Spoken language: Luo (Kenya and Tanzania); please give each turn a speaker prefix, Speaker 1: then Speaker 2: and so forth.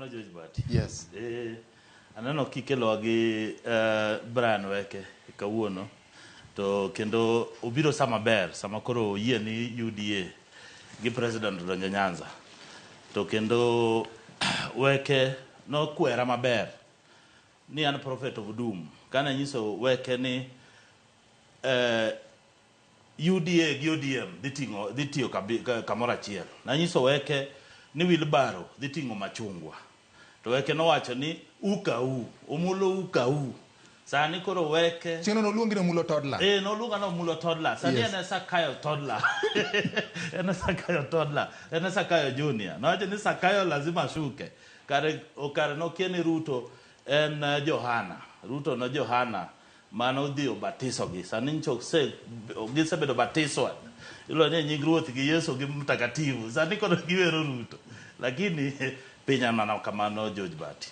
Speaker 1: Erokamano George Bati.
Speaker 2: Yes.
Speaker 1: Aneno kikelowa gi Brian Weke kawuono to kendo obiro sama ber sama koro oyie ni UDA gi president odonjo Nyanza to kendo Weke nokwera maber ni an prophet of doom kane anyiso Weke ni UDA gi ODM dhi ting'o dhi tiyo kamoro achiel. Nanyiso Weke ni wheelbarrow dhi ting'o machungwa. To Weke nowacho ni u ka u, omulo u ka u. Sani koro Weke
Speaker 2: Chieng'no noluongi ni omulo toddler.
Speaker 1: Eh, noluonga ni omulo toddler. Sani en e Sakayo toddler. En e Sakayo toddler. En e Sakayo junior. Nowacho ni Sakayo lazima shuke. Kare, kare nokia ni Ruto en Johana. Ruto no Johana Mano odhi obatisogi. Sani nyicha ose, gisebedo batiswa. Iluongo ni nying Ruoth gi Yesu gi Mtakatifu. Sani koro giwero Ruto. Lakini piny en mana kamano George Bati.